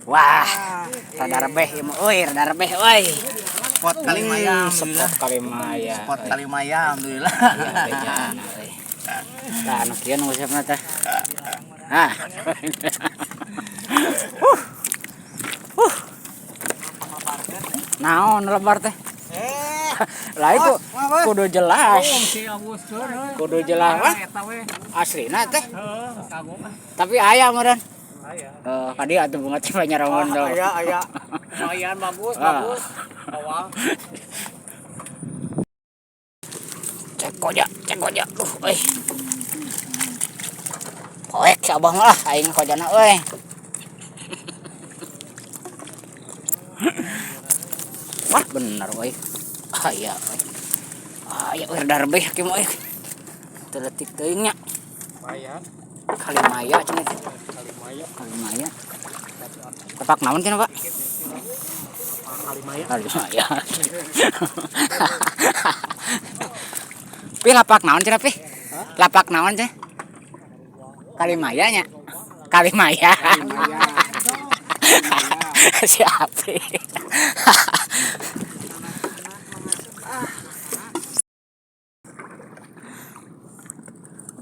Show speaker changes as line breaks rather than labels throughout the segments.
Wah, rada rebeh ieu mah euy, rada rebeh euy.
Spot Kalimaya, alhamdulillah.
Spot Kalimaya.
Spot Kalimaya, alhamdulillah.
Iya, bejana euy. Tah anu kieu nu usepna teh. Hah. Naon lebar teh? Lah iku kudu jelas. Kudu jelas. Wah, aslina teh. Tapi aya meureun.
Aya.
Oh, kadi atuh bunga teh banyarongon dong.
Aya, aya. Lumayan bagus,
Ah.
bagus. Bawang.
Cek koja, cek koja. Duh, euy. Poek si abah mah lah aing kojana euy. Wah, bener euy. Aya euy. Aya euy rada rebeh kieu mah euy. Teu leutik teuing nya.
Lumayan.
Kalimaya cenah teh.
Kalimaya.
Kalimaya. Tapak naon cenah, Pak?
Kalimaya.
Kalimaya. Pi lapak naon cenah, Pi? Lapak naon cenah? Kalimaya nya. Kalimaya. Si Api.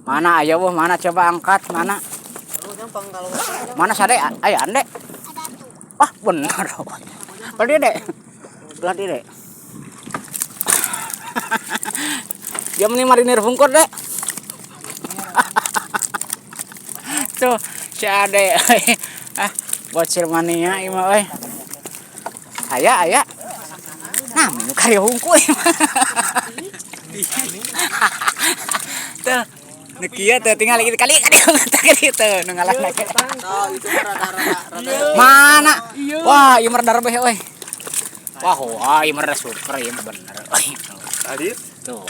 Mana ayo buh, mana coba angkat, mana? Mana sade? Ayo ande. Wah, bener. Belah dia, Dek. Belah dia, Dek. Dia mending marinir bungkur, Dek. Tuh, si Ade. Ah, bocil mania ieu mah euy. Aya, aya. Nah, minu karya hungku ieu mah. Tuh, nu kieu teh tinggal gitu kali kali kali teh nu ngalah lagi.
Oh, itu mah rada-rada rada.
Mana? Wah, ieu mah rada rebeh euy. Wah, wah, ieu mah rada super ieu mah bener. Euy.
Tadi
Tuh.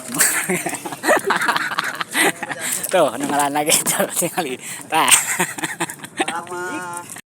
Tuh, nu ngalah lagi tuh tinggal. Tah.